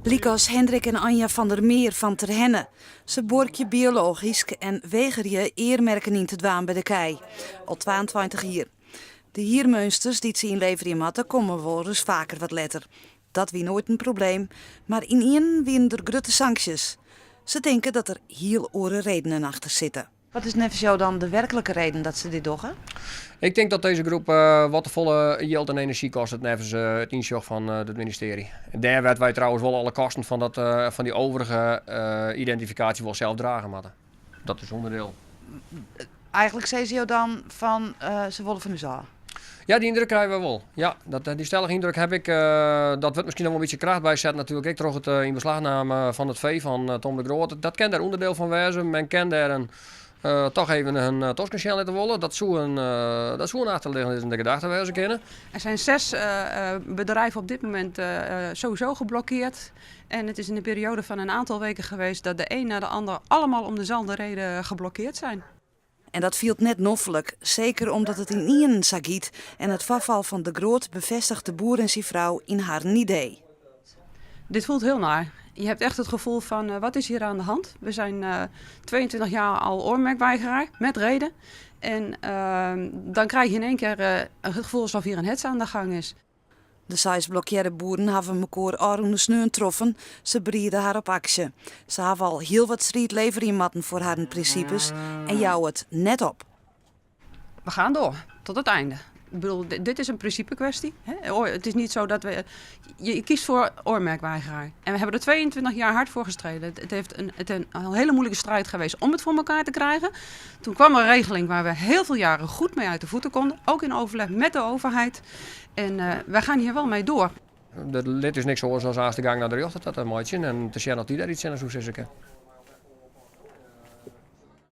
Lykas Hendrik en Anja van der Meer fan Terherne. Se buorkje biologysk en wegerje earmerken yn te dwaan by de kij. Al 22 jier. De hiermeunsters dy't se ynleverje moatte komme wolris faker wat letter. Dat wie noait in probleem, mar ynienen wiene der grutte sanksjes. Se tinke dat der hiel oare redenen achter sitte. Wat is neffens jo dan de werklike reden dat se dit dogge? Ik tink dat dizze groep wat te folle jild en enerzjy kostet neffens it ynsjoch fan it ministearje. Dêr wêr't wy trouwens wol alle kosten fan dat fan dy overige identifikaasje wol sels drage moatte. Dat is ûnderdiel. Eigenlik sizze jo dan fan se wolle fan ús ôf? Ja, dy yndruk krije wy wol. Ja, dat, dy stellige yndruk haw ik. Dat wurdt miskien noch wol in bytsje kracht byset natuerlik ek troch it ynbeslachname fan it fee fan Thom de Groot. Dat kin dêr ûnderdiel fan wêze. Men kin dêr in, toch even hun tosken sjen litte wolle. Dat soe in, dat soe in achterlizzende gedachte wêze kinne. Er zijn zes bedrijven op dit moment sowieso geblokkeerd. En het is in een periode van een aantal weken geweest dat de een na de ander allemaal om dezelfde reden geblokkeerd zijn. En dat fielt net noflik, seker omdat it ynienen sa giet en it foarfal fan De Groot befêstiget de boer en syn frou yn harren idee. Dit voelt heel naar. Je hebt echt het gevoel van uh, wat is hier aan de hand? We zijn uh, 22 jaar al oormerkweigeraar, met reden. En uh, dan krijg je in één keer het gevoel alsof hier een hets aan de gang is. De seis blokkearre boeren hawwe mekoar ôfrûne sneon troffen. Se beriede har op aksje. Se hawwe al hiel wat striid leverje moatten foar harren prinsipes en jouwe it net op. We gaan door, tot het einde. Ik bedoel, dit is een principe kwestie. Hè? Het is niet zo dat we. Je kiest voor oormerkweigeraar. En we hebben er 22 jaar hard voor gestreden. Het heeft een, het een, een hele moeilijke strijd geweest om het voor elkaar te krijgen. Toen kwam er een regeling waar we heel veel jaren goed mee uit de voeten konden. Ook in overleg met de overheid. En uh, wij gaan hier wel mee door. Der lit ús niks oars as aanst de gang nei de rjochter ta te meitsjen en te sjen oft dy dêr yts tsjin soe sizze kin.